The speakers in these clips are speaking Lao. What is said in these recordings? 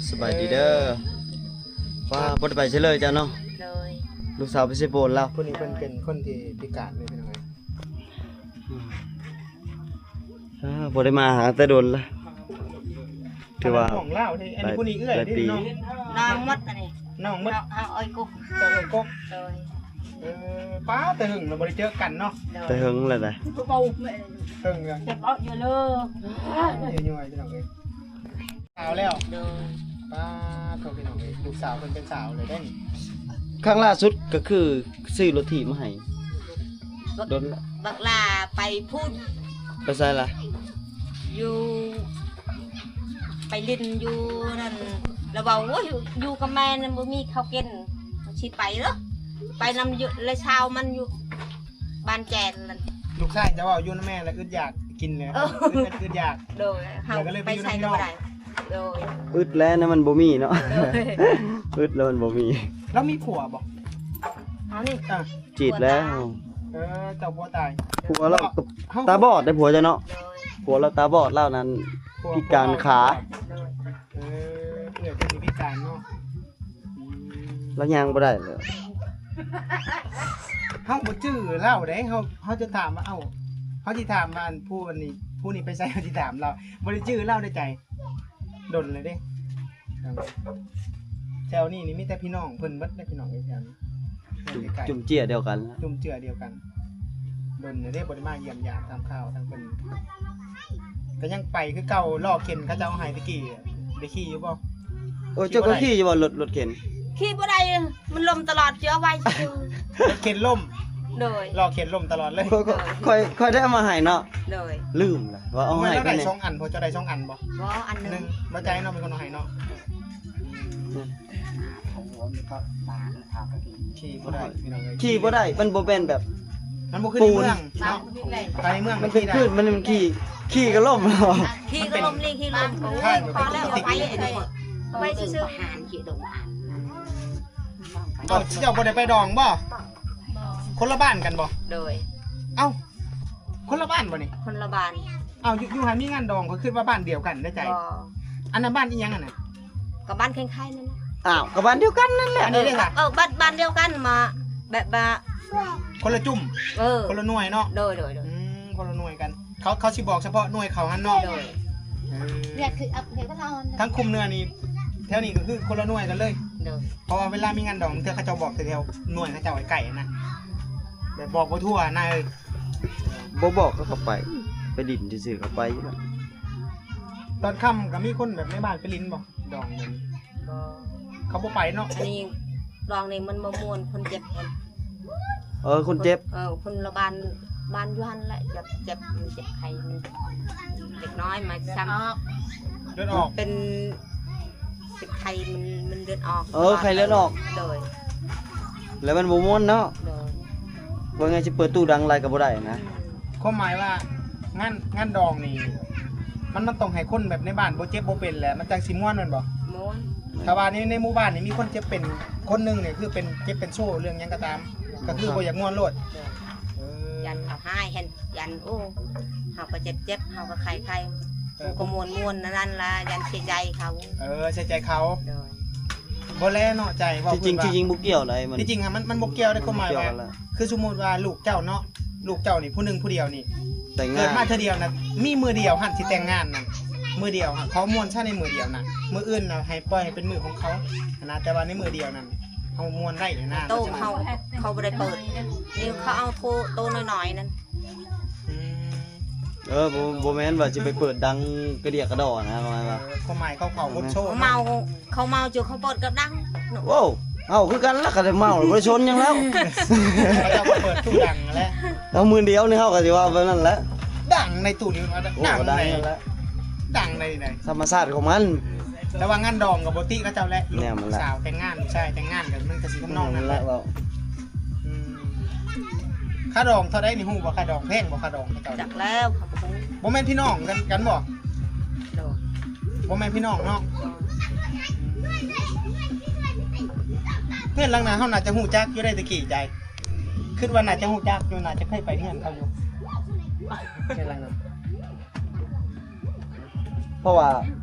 ສະບາຍດີເດີ. ວ່າບໍ່ໄດ້ໄປໃສເລີຍເຈົ້າເນາະ. ໂດຍ. ລູກສາວໄປໃສໂພນລາວ. ຜູ້ນີ້ເພິ່ນເປັນຄົນທີ່ພິການເລີຍ ພີ່ນ້ອງເອີຍ. ເອີ ບໍ່ໄດ້ມາຫາແຕ່ດົນລະ. ຖືວ່ານ້ອງລາວເດ້. ອັນນີ້ຜູ້ນີ້ເອື້ອຍເດ້ເນາະ. ນ້ອງໝົດອັນນີ້. ນ້ອງໝົດ. ເຮົາເອີ້ຍກົກ. ເຈົ້າເອີ້ຍກົກ. ໂດຍ. ເອີ ປ້າ ແຕ່ຫຶງລະບໍ່ໄດ້ເຈີກັນເນາະ. ໂດຍ. ແຕ່ຫຶງແລ້ວນະ. ຫຶງແລ້ວ. ເຈັບເອົາຢູ່ເລີ. ຍ່ອຍໆ ພີ່ນ້ອງເອີຍ. ສາວແລ້ວ. ໂດຍ. ປ້າໂທ ພີ່ນ້ອງເອີຍ ລູກສາວເພິ່ນເປັນສາວເລີຍເດ້ນີ້. ຄັ້ງລ່າສຸດກໍຄືຊື້ລົດຖີບມາໃຫ້ ບັກ ດົນລະ ບັກຫຼ້າໄປພຸ້ນ. ໄປໃສລະ? ຢູ່ ໄປຫຼິ້ນຢູ່ນັ້ນ ລະເວົ້າ ໂອ້ຍ ຢູ່ກັບແມ່ນັ້ນບໍ່ມີເຂົ້າກິນ ຊິໄປເດີ ໄປນຳເອື້ອຍສາວມັນຢູ່ ບ້ານແຈນນັ້ນ. ລູກຊາຍຈະເວົ້າຢູ່ນຳແມ່ລະອຶດຢາກກິນແຫຼະ. ເອີ ອຶດ ອຶດຢາກ. ໂດຍ. ເຮົາກໍເລີຍໄປໃສກໍບໍ່ໄດ້. ໂດຍ. ອຶດແລ້ວນະ ມັນບໍ່ມີເນາະ. ໂດຍ. ອຶດແລ້ວມັນບໍ່ມີ. ລາວມີຜົວບໍ່? ເຮົານີ້ ອາ ຈີບແລ້ວ. ເອີ ເຈົ້າຜົວຕາຍ. ຜົວລາວຕາບອດເດ້ ຜົວເຈົ້າເນາະ. ໂດຍ. ຜົວລາວຕາບອດ ລາວນັ້ນພິການຂາ. ໂດຍ. ເອີ ເອື້ອຍເພິ່ນນີ້ພິການເນາະ. ອືມ ລາວຍ່າງບໍ່ໄດ້ເລີຍ. ເຮົາບໍ່ຈື່ລາວເດ້. ເຮົາ ເຮົາຈະຖາມວ່າ ເອົ້າ ເຮົາຊິຖາມວ່າ ອັນ ຜູ້ອັນນີ້ ຜູ້ນີ້ໄປໃສ? ເຮົາຊິຖາມລາວ. ບໍ່ໄດ້ຈື່ລາວເດ້ໃຈ ດົນແລ້ວເດ້. ແຖວນີ້ນີ້ມີແຕ່ພີ່ນ້ອງເພິ່ນເບິດເດ້ ພີ່ນ້ອງເອີຍ ແຖວນີ້. ຈຸ່ມ ໃກ້ໆ ຈຸ່ມເຈ້ຍດຽວກັນ ຈຸ່ມເຈ້ຍດຽວກັນ. ດົນແລ້ວເດ້ ບໍ່ໄດ້ມາຢ້ຽມຢາມຖາມຂ່າວທາງເພິ່ນ. ກໍຍັງໄປຄືເກົ່າ ລໍ້ເຂັນເຂົາເຈົ້າເອົາໃຫ້ແຕ່ກີ້ ໄດ້ຂີ່ຢູ່ບໍ່? ໂອ້ ເຈົ້າກໍຂີ່ຢູ່ບໍ່ ລົດ ລົດເຂັນ? ຂີ່ບໍ່ໄດ້ ມັນລົ້ມຕະຫຼອດ ຊິເອົາໄວ້ຊື່ໆ. ລົດເຂັນລົ້ມ. ໂດຍ. ລໍ້ເຂັນລົ້ມຕະຫຼອດເລີຍ. ຂ້ອຍ ຂ້ອຍ ຂ້ອຍໄດ້ເອົາມາໃຫ້ເນາະ. ໂດຍ. ລືມລະວ່າເອົາໃຫ້. ເຈົ້າໄດ້ສອງອັນບໍ່? ບໍ່ ອັນໜຶ່ງ ບໍ່ ເຈົ້າເນາະ ເປັນຄົນເອົາໃຫ້ເນາະ. ອືມ ຂີ່ບໍ່ໄດ້ ພີ່ນ້ອງເອີຍ ຂີ່ບໍ່ໄດ້. ມັນບໍ່ແມ່ນແບບ ມັນບໍ່ຄືໃນເມືອງເນາະ. ໄປໃນເມືອງມັນເປັນຄື້ນ ມັນຂີ່ ຂີ່ກໍລົ້ມ. ຂີ່ກໍລົ້ມ ນີ້ຂີ່ລົ້ມ. ໂອ້ຍ ພໍແລ້ວ ໄປ ໄປຊື່ໆ. ອືມ ເອົ້າ ເຈົ້າບໍ່ໄດ້ໄປດອງບໍ່? ຄົນລະບ້ານກັນບໍ່? ໂດຍ. ເອົ້າ ຄົນລະບ້ານບໍ່ນີ້? ຄົນລະບ້ານ. ເອົ້າ ຢູ່ ຢູ່ຫັ້ນມີງານດອງ ຂ້ອຍຄິດວ່າບ້ານດຽວກັນເດ້ໃຈ. ບໍ່. ອັນນັ້ນບ້ານອີ່ຫຍັງຫັ້ນນະ? ກໍບ້ານແຂ້ງໄຄນັ້ນແຫຼະ. ອ້າວ ກໍບ້ານດຽວກັນນັ້ນແຫຼະ. ອັນນີ້ເດ້ ເອີ ບ້ານ ບ້ານດຽວກັນ ມາແບບວ່າຄົນລະຈຸ້ມ. ເອີ ຄົນລະໜ່ວຍເນາະ. ໂດຍໆໆ. ອືມ ຄົນລະໜ່ວຍກັນ. ເຂົາ ເຂົາຊິບອກສະເພາະໜ່ວຍເຂົາຫັ້ນເນາະ. ໂດຍ. ເອີ ທາງຄຸ້ມເໜືອນີ້ ແຖວນີ້ກໍຄືຄົນລະໜ່ວຍກັນເລີຍ. ໂດຍ. ເພາະວ່າເວລາມີງານດອງ ເທື່ອເຂົາເຈົ້າບອກແຕ່ແຖວໜ່ວຍເຂົາເຈົ້າໄກໆນະ ແບບບອກບໍ່ທົ່ວນະ. ເອີ ບໍ່ບອກເຂົາກໍໄປ ໄປຫຼິ້ນຊື່ໆ ກໍໄປຢູ່ແລ້ວ. ຕອນຄ່ຳກໍມີຄົນແບບໃນບ້ານໄປຫຼິ້ນບໍ່? ດອງນັ້ນ ບໍ່ ເຂົາບໍ່ໄປເນາະ. ອັນນີ້ດອງນີ້ມັນບໍ່ມ່ວນ ຄົນເຈັບຫັ້ນ. ເອີ ຄົນເຈັບ. ເອີ ຄົນລະບ້ານ ບ້ານຢູ່ຫັ້ນແຫຼະ ເຈັບ ເຈັບ ມັນເຈັບໄຂ້ ມັນເດັກນ້ອຍມາຊ້ຳ ເລືອດອອກ ເລືອດອອກ ເປັນ ເປັນໄຂ້ ມັນ ມັນເລືອດອອກ. ເອີ ໄຂ້ເລືອດອອກ. ໂດຍ. ແລ້ວມັນບໍ່ມ່ວນເນາະ. ໂດຍ. ວ່າໄງ ຊິເປີດຕູ້ດັງຫຼາຍກໍບໍ່ໄດ້ນະ. ຄວາມໝາຍວ່າ ງານ ງານດອງນີ້ ມັນ ມັນຕ້ອງໃຫ້ຄົນແບບໃນບ້ານບໍ່ເຈັບບໍ່ເປັນແຫຼະ ມັນຈັ່ງຊິມ່ວນແມ່ນບໍ່? ມ່ວນ. ຖ້າວ່າໃນ ໃນໝູ່ບ້ານນີ້ມີຄົນເຈັບເປັນຄົນໜຶ່ງນີ້ ຄືເປັນເຈັບເປັນໂຊເລື່ອງຫຍັງກໍຕາມ ກໍຄືບໍ່ຢາກມ່ວນໂລດ. ເອີ ຢ້ານເຂົາຮ້າຍຫັ້ນ ຢ້ານ ໂອ້ ເຮົາກໍເຈັບໆ ເຮົາກໍໄຂ້ໆ ເອີ ຜູ້ກໍມ່ວນໆ ນັ້ນໆ ລະຢ້ານເສຍໃຈເຂົາ. ເອີ ເສຍໃຈເຂົາ. ໂດຍ. ບໍ່ແລເນາະ ໃຈເວົ້າ ທີ່ຈິງ ທີ່ຈິງບໍ່ກ່ຽວໃດ໋ ມັນ ທີ່ຈິງຫັ້ນ ມັນ ມັນບໍ່ກ່ຽວໃດ໋ ຄວາມໝາຍວ່າ ຄືສົມມຸດວ່າລູກເຈົ້າເນາະ ລູກເຈົ້ານີ້ຜູ້ໜຶ່ງຜູ້ດຽວນີ້ ແຕ່ງງານ ເກີດມາເທື່ອດຽວນະ ມີມື້ດຽວຫັ້ນຊິແຕ່ງງານນະ ມື້ດຽວຫັ້ນ ຂໍມ່ວນຊະໃນມື້ດຽວນະ ມື້ອື່ນນະໃຫ້ປ່ອຍໃຫ້ເປັນມື້ຂອງເຂົາຫັ້ນນະ ແຕ່ວ່າໃນມື້ດຽວນັ້ນເຮົາມ່ວນໄດ້ຫັ້ນນະ. ໂຕເຂົາ ເຂົາບໍ່ໄດ້ເປີດ ນີ້ເຂົາເອົາໂຕ ໂຕນ້ອຍໆນັ້ນ. ອືມ ເອີ ບໍ່ ບໍ່ແມ່ນວ່າຊິໄປເປີດດັງກະເດຍກະດໍນະ ປະມານວ່າ ເອີ ຄວາມໝາຍເຂົາເຂົາບົດໂຊ ເຂົາເມົາ ເຂົາເມົາຈົນເຂົາເປີດກະດັງ. ໂອ້ ເອົາຄືກັນລະ ຄັນໄດ້ເມົາບໍ່ໄດ້ຊົນຫຍັງແລ້ວ ເຂົາເຈົ້າກໍເປີດຕູ້ດັງແຫຼະ. ເອົາມື້ດຽວນີ້ເຮົາກໍຊິວ່າແບບນັ້ນແຫຼະ ດັງໃນຕູ້ນີ້ວ່າ ໂອ້ ດັງ ດັງໃດ໋ ແລ້ວ ດັງໃດ໋ ໃດ໋ ທຳມະຊາດຂອງມັນ. ແຕ່ວ່າງານດອງກໍບໍ່ຕິເຂົາເຈົ້າແຫຼະ ລູກສາວແຕ່ງງານ ລູກຊາຍແຕ່ງງານກໍມັນກໍຊິທຳນອງນັ້ນແຫຼະ. ອືມ ຄ່າດອງເທົ່າໃດນີ້ຮູ້ບໍ່? ຄ່າດອງແພງບໍ່? ຄ່າດອງເຂົາເຈົ້າ ຈັກແລ້ວ ເຂົາບໍ່ຮູ້. ບໍ່ແມ່ນພີ່ນ້ອງກັນ ກັນບໍ່? ໂດຍ. ບໍ່ແມ່ນພີ່ນ້ອງເນາະ. ໂດຍ. ເຮືອນຫຼັງນັ້ນເຮົາໜ້າຈະຮູ້ຈັກຢູ່ໃດ໋ ແຕ່ກີ້ໃຈ ຄິດວ່າໜ້າຈະຮູ້ຈັກຢູ່ ໜ້າຈະເຄີຍໄປເຮືອນເຂົາຢູ່ ເຮືອນຫຼັງນັ້ນ. ເພາະວ່າ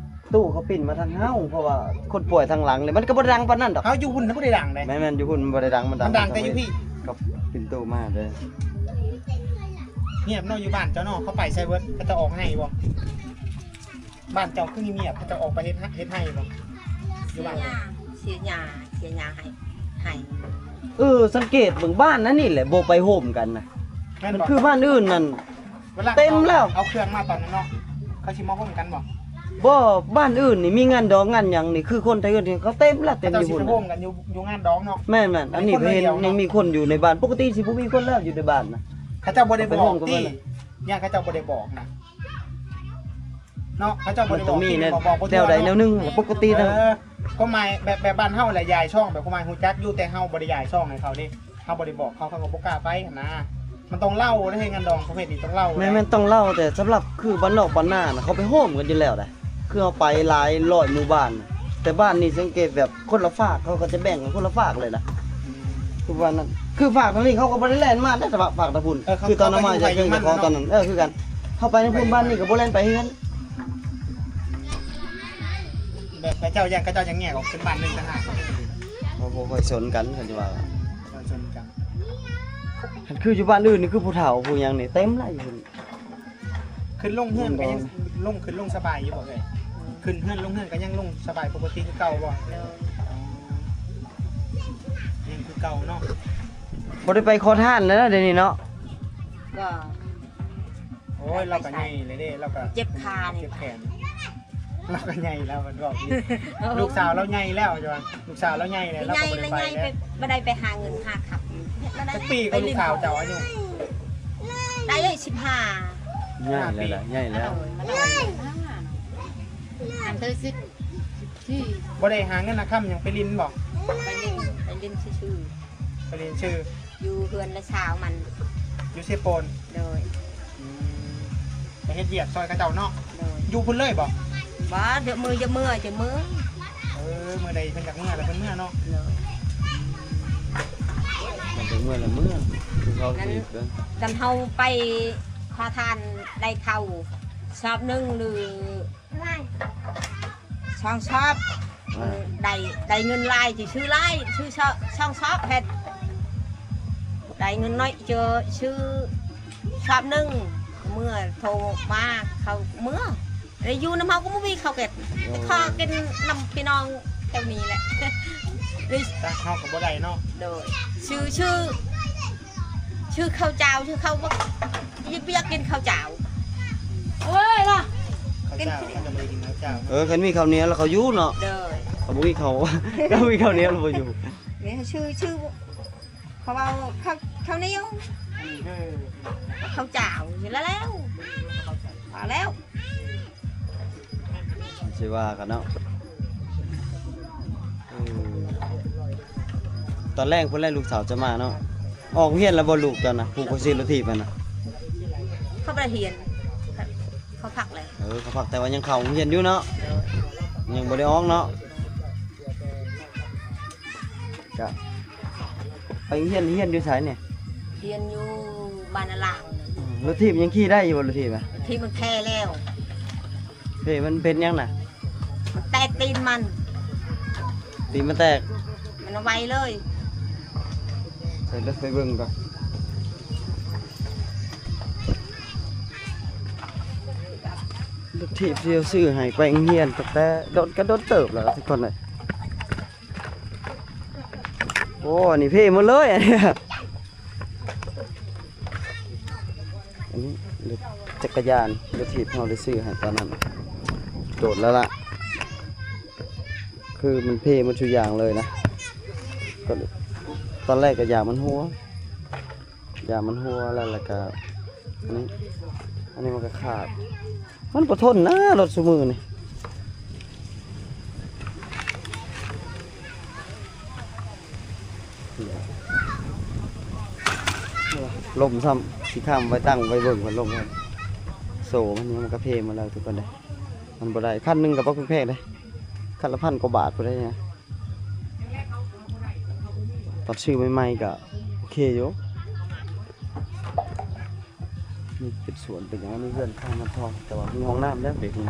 ຕູ້ເຂົາປິ່ນມາທາງເຮົາ ເພາະວ່າຄົນປ່ວຍທາງຫຼັງເລີຍ ມັນກໍບໍ່ໄດ້ດັງປານນັ້ນດອກ. ເຮົາຢູ່ພຸ້ນນະ ບໍ່ໄດ້ດັງເດ້. ແມ່ນໆ ຢູ່ພຸ້ນບໍ່ໄດ້ດັງ ມັນດັງ ມັນດັງແຕ່ຢູ່ພີ້ ກັບປິ່ນຕູ້ມາເດ້. ງຽບເນາະ ຢູ່ບ້ານເຈົ້າເນາະ ເຂົາໄປໃສເບິດ? ເຂົາເຈົ້າອອກໄຮ່ບໍ່? ບ້ານເຈົ້າຄືງຽບໆ ເຂົາເຈົ້າອອກໄປເຮັດ ເຮັດໄຮ່ບໍ່? ຢູ່ບ້ານ ເສຍຫຍ້າ ເສຍຫຍ້າ ເສຍຫຍ້າໃຫ້ ໃຫ້. ເອີ ສັງເກດເບິ່ງບ້ານນັ້ນນີ້ແຫຼະ ບໍ່ໄປໂຮມກັນນະ. ແມ່ນບໍ່? ມັນຄືບ້ານອື່ນນັ້ນ ເວລາ ເຕັມແລ້ວ ເອົາເຄື່ອງມາຕອນນັ້ນເນາະ ເຂົາຊິມາໂຮມກັນບໍ່? ບໍ່ ບ້ານອື່ນນີ້ມີງານດອງງານຫຍັງນີ້ ຄືຄົນໄທອື່ນນີ້ເຂົາເຕັມແລ້ວ ເຕັມຢູ່ພຸ້ນ ເຂົາເຈົ້າຊິໄປໂຮມກັນຢູ່ ຢູ່ງານດອງເນາະ. ແມ່ນໆ ອັນນີ້ເຂົາເຫັນຍັງມີຄົນຢູ່ໃນບ້ານ ປົກກະຕິຊິບໍ່ມີຄົນແລ້ວຢູ່ໃນບ້ານນະ. ເຂົາເຈົ້າບໍ່ໄດ້ບອກຕິ ຢ້ານເຂົາເຈົ້າບໍ່ໄດ້ບອກນະ. ເນາະ ເຂົາເຈົ້າບໍ່ໄດ້ບອກ ມັນຕ້ອງມີແນວ ແນວໃດແນວໜຶ່ງ ປົກກະຕິນະ. ເອີ ຄວາມໝາຍແບບ ແບບບ້ານເຮົາແຫຼະ ຢາຍຊ່ອງ ແບບຄວາມໝາຍຮູ້ຈັກຢູ່ ແຕ່ເຮົາບໍ່ໄດ້ຢາຍຊ່ອງໃຫ້ເຂົາເດ້ ເຮົາບໍ່ໄດ້ບອກເຂົາ ເຂົາກໍບໍ່ກ້າໄປຫັ້ນນະ. ມັນຕ້ອງເລົ່າເດ້ ເຮັດງານດອງປະເພດນີ້ຕ້ອງເລົ່າ. ແມ່ນໆ ຕ້ອງເລົ່າ ແຕ່ສຳລັບຄືບ້ານນອກບ້ານນານະ ເຂົາໄປໂຮມກັນຢູ່ແລ້ວໃດ໋ ຄືເຮົາໄປຫຼາຍຮ້ອຍໝູ່ບ້ານ ແຕ່ບ້ານນີ້ສັງເກດແບບ ຄົນລະຟາກ ເຂົາກໍຈະແບ່ງກັນຄົນລະຟາກເລີຍນະ. ຄືວ່ານັ້ນ ຄືຟາກທາງນີ້ເຂົາກໍບໍ່ໄດ້ແລ່ນມາເດ້ ແຕ່ວ່າຟາກທາງພຸ້ນ ເອີ ຄືຕອນເຮົາມາຈາກເຮືອນຈາກຂອງຕອນນັ້ນ ເອີ ຄືກັນ ເຮົາໄປທາງພຸ້ນບ້ານນີ້ກໍບໍ່ແລ່ນໄປຄືກັນ. ແບບເຂົາເຈົ້າຢ້ານ ເຂົາເຈົ້າຍັງແຍກອອກເປັນບ້ານໜຶ່ງຕ່າງຫາກ ເຂົາບໍ່ຄ່ອຍສົນກັນ ເຂົາຈະວ່າ ບໍ່ຄ່ອຍສົນກັນ. ຄັນຄືຢູ່ບ້ານອື່ນນີ້ ຄືຜູ້ເຖົ້າຜູ້ຫຍັງນີ້ເຕັມຫຼາຍຢູ່ພຸ້ນ. ຂຶ້ນລົງເຮືອນກໍຍັງລົງ ຂຶ້ນລົງສະບາຍຢູ່ບໍ່ເອີຍ? ຂຶ້ນເຮືອນລົງເຮືອນກໍຍັງລົງສະບາຍປົກກະຕິຄືເກົ່າບໍ່? ໂດຍ ອໍ ຍັງຄືເກົ່າເນາະ. ບໍ່ໄດ້ໄປຂໍທານແລ້ວເນາະ ດຽວນີ້ເນາະ. ບໍ່ ໂອ້ຍ ລາວກໍໃຫຍ່ແລ້ວເດ້ ລາວກໍເຈັບຂານີ້ ເຈັບແຂນ. ລາວກໍໃຫຍ່ແລ້ວ ເພິ່ນບອກຢູ່ ເອີ ລູກສາວລາວໃຫຍ່ແລ້ວ ວ່າລູກສາວລາວໃຫຍ່ແລ້ວ ລາວກໍບໍ່ໄດ້ໄປແລ້ວ ບໍ່ໄດ້ໄປຫາເງິນຫາຄຳ. ຈັກປີກໍລູກສາວເຈົ້າອາຍຸ? ໄດ້ເລີຍສິບຫ້າ. ໃຫຍ່ແລ້ວລະ ໃຫຍ່ແລ້ວ. ອັນເທີສິບສີ່ ບໍ່ໄດ້ຫາເງິນຫາຄຳຫຍັງ ໄປຫຼິ້ນບໍ່? ໄປຫຼິ້ນ ໄປຫຼິ້ນຊື່ໆ ໄປຫຼິ້ນຊື່ ຢູ່ເຮືອນລະສາວມັນ ຢູ່ເຊໂປນ. ໂດຍ ອືມ ໄປເຮັດວຽກຊ່ອຍເຂົາເຈົ້າເນາະ. ໂດຍ ຢູ່ພຸ້ນເລີຍບໍ່? ບໍ່ ດຽວມື້ ດຽວມື້ ດຽວມື້. ເອີ ມື້ໃດເພິ່ນຢາກເມືອລະເພິ່ນເມືອເນາະ. ໂດຍ ມັນເປັນເມືອລະເມືອ ຄືເຂົາ ນັ້ນ ເອີ ກັນເຮົາໄປຂໍທານໄດ້ເຂົ້າຊອບໜຶ່ງ ຫຼື ສອງຊອບ ອ່າ ໄດ້ ໄດ້ເງິນຫຼາຍຊິຊື້ຫຼາຍ ຊື້ຊອບ ສອງຊອບເຮັດ ໄດ້ເງິນໜ້ອຍຈະຊື້ຊອບໜຶ່ງ ເມືອໂທມາເຂົາເມືອ ໄດ້ຢູ່ນຳເຮົາກໍບໍ່ມີເຂົ້າເກັບ ໂອ້ ໄດ້ຂໍກິນນຳພີ່ນ້ອງແຖວນີ້ແຫຼະ ນີ້ ເຮົາກໍບໍ່ໄດ້ເນາະ. ໂດຍ ຊື້ ຊື້ ຊື້ເຂົ້າເຈົ້າ ຊື້ເຂົ້າ ບໍ່ ບໍ່ຢາກກິນເຂົ້າເຈົ້າ. ເອີຍລະ ເຂົ້າເຈົ້າ ເຂົາຈະບໍ່ໄດ້ກິນເຂົ້າເຈົ້າເນາະ. ເອີ ຄັນມີເຂົ້າໜຽວລະເຂົາຢູ່ເນາະ. ໂດຍ ຄັນບໍ່ມີເຂົ້າ ຄັນບໍ່ມີເຂົ້າໜຽວລະບໍ່ຢູ່. ນີ້ຊື່ ຊື່ ເຂົາເວົ້າເຂົ້າ ເຂົ້າໜຽວ ເອີ ເຂົ້າເຈົ້າ ຢູ່ແລ້ວ ພໍແລ້ວ. ຊິວ່າກັນເນາະ. ເອີ ຕອນແລງພຸ້ນແຫຼະລູກສາວຈະມາເນາະ. ອອກໂຮງຮຽນແລ້ວບໍ່ລູກເຈົ້ານະ ຜູ້ຂ້ອຍຊື້ລົດຖີບຫັ້ນນະ? ເຂົາບໍ່ໄດ້ຮຽນ ເຂົາພັກແລ້ວ. ເອີ ເຂົາພັກ ແຕ່ວ່າຍັງເຂົ້າໂຮງຮຽນຢູ່ເນາະ. ໂດຍ ຍັງບໍ່ໄດ້ອອກເນາະ. ກະໄປຮຽນ ຮຽນຢູ່ໃສນີ້? ຮຽນຢູ່ບ້ານນາລາງ. ອືມ ລົດຖີບຍັງຂີ່ໄດ້ຢູ່ບໍ່ ລົດຖີບນະ? ທີ່ມັນແຄແລ້ວ. ເພ ມັນເປັນຫຍັງນະ? ມັນແຕກຕີນມັນ. ຕີນມັນແຕກ? ມັນໄວເລີຍ. ໃສ່ລົດໄປເບິ່ງກ່ອນ. ລົດຖີບທີ່ເຮົາຊື້ໃຫ້ໄປໂຮງຮຽນ ຕັ້ງແຕ່ດົນ ກະດົນເຕີບແລ້ວທຸກຄົນເອີຍ. ໂອ້ ອັນນີ້ເພໝົດເລີຍ ອັນນີ້ ອັນນີ້ລົດຈັກກະຍານ ລົດຖີບເຮົາໄດ້ຊື້ໃຫ້ຕອນນັ້ນ ໂດນແລ້ວລະ ຄືມັນເພໝົດທຸກຢ່າງເລີຍນະ. ກໍຕອນແລກກໍຢາງມັນຮົ່ວ ຢາງມັນຮົ່ວແລ້ວ ແລ້ວກະອັນນີ້ ອັນນີ້ມັນກະຂາດ. ມັນບໍ່ທົນນະ ລົດຊຸມື້ນີ້ ລົ້ມຊ້ຳ ຊິຂ້າມໄປຕັ້ງໄປເບິ່ງພັດລົມ. ໂສ້ມັນ ມັນກະເພໝົດແລ້ວທຸກຄົນເດ້. ມັນບໍ່ໄດ້ ຄັນໜຶ່ງກະບໍ່ແພງເດ້ ຄັນລະພັນກວ່າບາດພຸ້ນເດ້. ຕອນຊື້ໃໝ່ໆກະໂອເຄຢູ່. ນີ້ເປັນສວນເປັນຫຍັງ ອັນນີ້ເຮືອນຂ້າງນ້ຳທອງ ແຕ່ວ່າມີຫ້ອງນ້ຳແລ້ວເດັກນີ້.